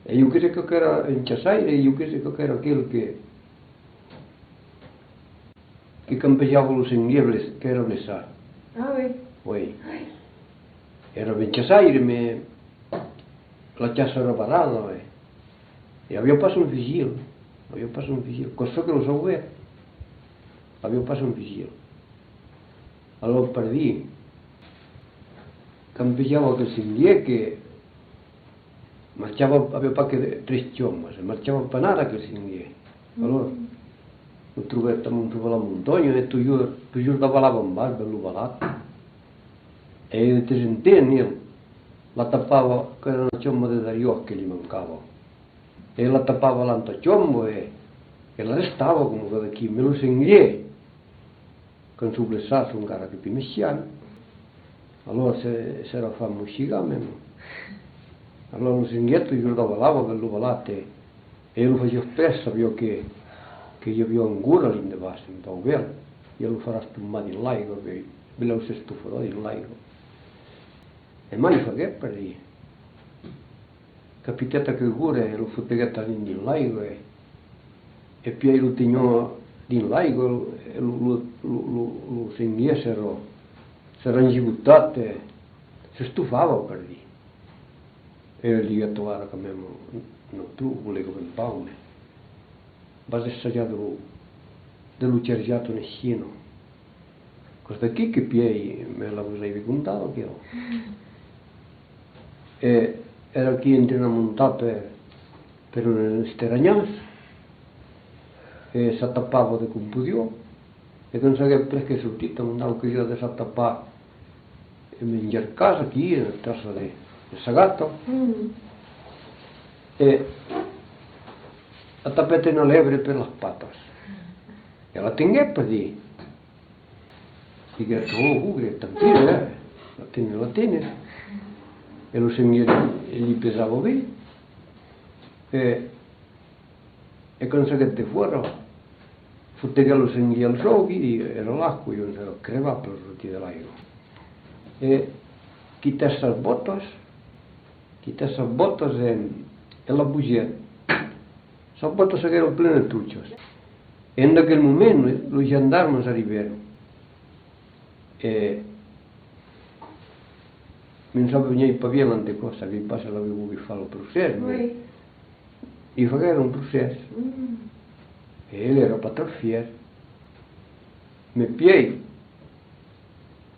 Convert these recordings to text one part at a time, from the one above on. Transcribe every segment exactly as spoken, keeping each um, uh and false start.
E jo crese qu'èra un chaçaire, e jo crese qu'èra aquel que, que campejava lo senglièr bles-, qu'èra blessat. Ah, oui. Oui. Oui. Èra ben chaçaire, mès la chaça èra barrada, e, e aviá pas son fusil. Aviá pas son fusil. Còp çò que lo sauvèt. Aviá pas son fusil. Alòrs, per dire, campejava aquel senglièr que marchava, aviá pas que tres chòmas, e marchava pas nada aquel senglièr. Alòrs, lo trobèt amont, trobèt la montanha, e totjorn, totjorn davalava en bas, per lo valat. E de temps en temps, el la tapava, qu'èra una chòma de dariòc que li mancava. E la tapava l'autra chòma e, e l'arrestava, coma aquí, mès lo senglièr, quand son blessats, son encara que pus mechants. Alòrs se, s'èra fach mossigar, mèma. Alòrs lo senglièr totjorn davalava per lo valat e, e lo fasiá pèr, sabiá que, que i aviá un gorral dins de bas, un pauc bèl, e lo faràs tombar dins l'aiga, que belèu s'estofarà dins l'aiga. E mai faguèt, per dire. Capitèt aquel gorral e lo foteguèt dins, dins l'aiga e, e pièi lo teniá dins l'aiga e lo, lo, lo, lo, lo senglièr s'èra, s'èra engigotat e s'estofava, per dire. E li diguèt: «Ara, quand même, non, tu, bolega ben pauc, mès vas essajar de lo, de lo charjar ton esquina.» Còp d'aquí que pièi, me la vos aivi contada, aquela. E èra aquí en tren a montar per, per un esteranhàs, e s'atapava de com podiá, e quand s'aguèt presque sortit, amont, que aviá de s'atapar e me enjarcàs aquí, en la traça de, de sagata. E atapèt una lèbre per las patas. E la tenguèt, per dire. Diguèt: «Oh, ogre, tant pis, eh? La tene, la tene.» E lo senglièr li pesava ben. E E quand s'aguèt defòra, foteguèt lo senglièr al sòu, aquí, èra las, colhons, èra crevat per sortir de l'aiga. E quitèt sas bòtas, quitèt sas bòtas e, e las bugèt. Sas bòtas aguèron plenas de truchas. E en aquel moment, los gendarmas arribèron. E me sabiái pas bien l'antecòp, sabiái pas se l'avián volgut far lo procès, mès li faguèron un procès. E el èra pas tròp fièr. Mès pièi,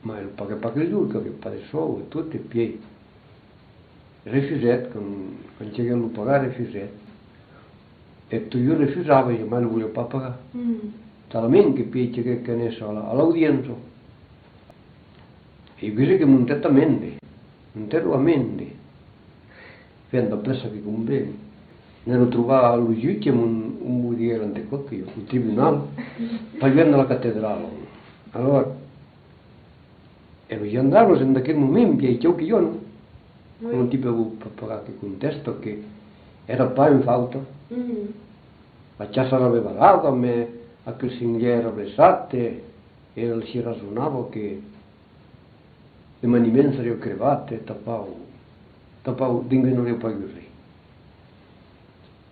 mai lo paguèt pas aquel jorn, qu'aviá pas de sòu e tot, e pièi refusèt, quand, quand cheguèt lo pagar, refusèt. E totjorn refusava, jamai lo voliá pas pagar. Talament que pièi cheguèt qu'anèsse a la, a l'audiéncia. E jo crese que montèt amende. Montèt lo amende. Fèt d'après çò que conven. Anèron trobar lo jutge, mon, mon, vos diguèron de còp, que lo tribunal, pas luènh de la catedrala. Alòrs, e los gendarmas, en d'aquel moment, pièi chau que i a, non? Oui. Lo tipe vòu pas pagar, que contèsta que èra pas en fauta. La chaça l'avèva barrada, mès aquel senglièr èra blessat, e, e el si rasonava que de maniment seriá crevat, e tanpauc, tanpauc, dinguèt, n'auriá pas agut res.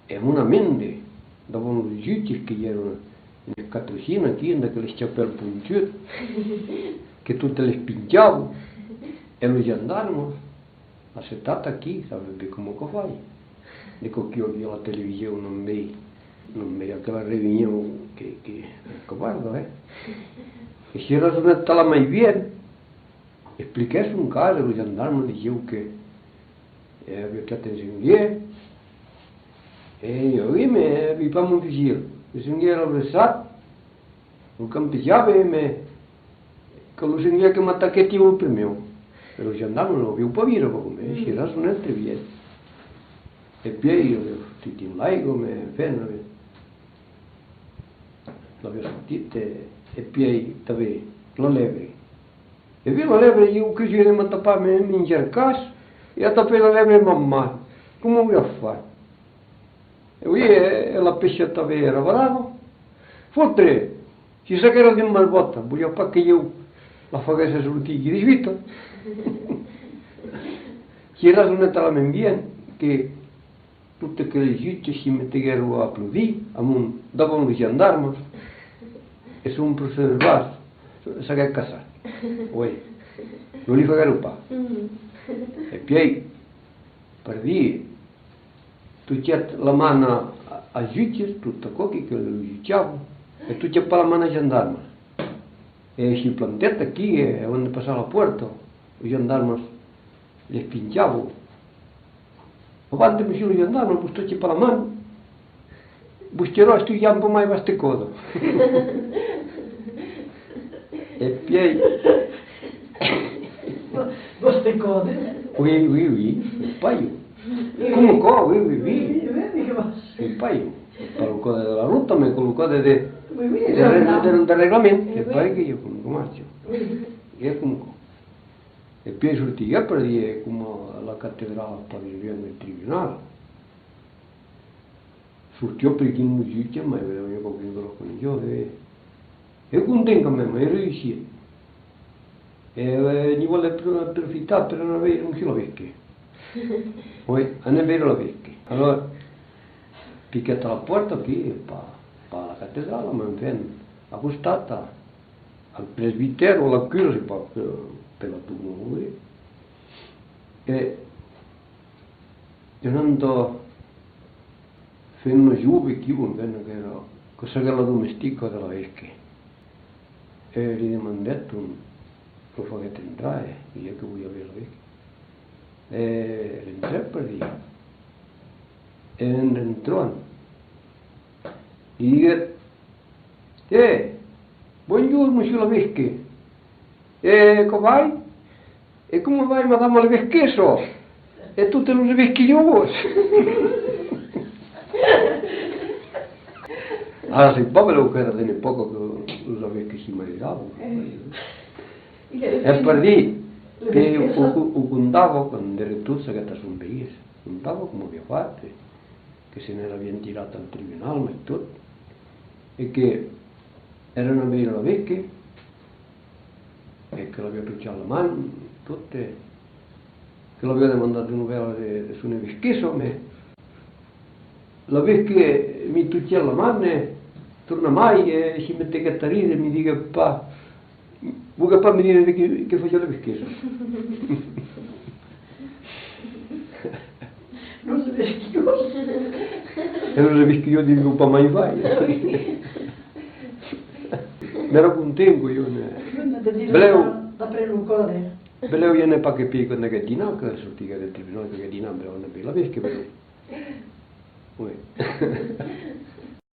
E mon amende, davant los jutges que i èran unes quatre o cinc aquí, amb aqueles chapèus ponchuts, que totes les pinchavan, e los gendarmas, assetats aquí, sabètz ben coma que fai. De còps que i a la television, non vei, non vei aquela reünion que, que, que guarda, eh? E si rasonèt talament bien, expliquèt son cas, e lo gendarme disiá que, eh, aviá tuat un senglièr, e, oui, mès aviái pas mon fusil. Lo senglièr èra blessat, lo campejave, mès que lo senglièr que m'ataquèt ieu lo primièr. E lo gendarme lo voliá pas viure, pas coma, eh, si rasonèt très bien. E pièi, l'aviá sortit dins l'aiga, mès, enfin, l'aviá, l'aviá sortit, e, e pièi, tanben, la lèbre. E ben, la lèbre, ieu que jo de m'atapar, me, m'enjarcàs, e atapèt la lèbre en man. Coma aviái fach? E oui, e, e la pecha tanben èra barrada. Fotre! Si saquèra dins mas bòtas, voliá pas que ieu la faguèsse sortir aquí de suita. Si rasonèt talament bien que Totes aqueles jutges s'i meteguèron a aplaudir amont, davant los gendarmas, e son procès-verbal s'aguèt cassat. Oui. Non li faguèron pas. E pièi, per dire, tochet la man a, a, als jutges, tot aquò que, que lo jutjavan, e tochet pas la man als gendarmas. E se plantèt aquí, e avant de passar la pòrta, los gendarmas les pinchavan. Avant, monsieur le gendarme, vos tochetz pas la man, vos tirarà un peu mai vòstre còde. E pièi... Vòstre còde? Oui, oui, oui, pas ieu. Coma aquò, oui, oui, oui. Oui, oui, oui. Pas ieu. Pas lo còde de la rota, mas lo còde de, de, de, de reglament. E pas que ieu, coma, coma ieu. E coma aquò. E pièi sortiguèt, per dire, coma la catedrala pas bien del tribunal. Sortió per quin jutge, mai, mai, mai, quauqu'un que lo coneissió, e, e content quand même, e reüssiet. E, e, ne volèt pro-, profitar per anar veire un còp la Vesque. Oui, anar veire la Vesque. Alors, piquèt a la pòrta aquí, pas, pas a la catedrala, mas enfin, a costat, a, al presbitèr o a la cura, se pas, per, per la tornar ouvrir. E, e una femna jove, que, bon, que, que èra, que seguèt la domestica de la Vesque. E li demandèt, on, lo faguèt entrar, e diguèt que voliá veire la Vesque. E rentrèt, per dire. E en rentrant, li diguèt: E, bonjorn, monsieur l'evesque. E coma vai? E coma vai, madama l'evesquessa? E totes los evesquilhons? Ara, sai pas, benlèu qu'èra d'una epòca que los evesques se maridavan. E per dire, que o, o, o contava, quand èra tot, seguèt a son país, contava coma aviá fach, que se n'èra bien tirat al tribunal, mai tot, e que èra anat veire la Vesque, e que l'aviá tochat la man, tot, e que l'aviá demandat de novèlas de, de son evesquessa, mas la Vesque mi tochet la man, e torna mai, e si meteguèt a rire, mi diguèt pas, Vos cal pas me dire de qué, qué fasiá l'evesquessa. Los evesquilhons. E los evesquilhons dirián pas mai vai. M'èra content, que jo ne... Benlèu, d'après lo còde. Benlèu, i a pas que pièi quand aguèt dinat, que sortiguèt del tribunal, qu'aguèt dinat, benlèu, on a pus la Vesque, benlèu. Oui.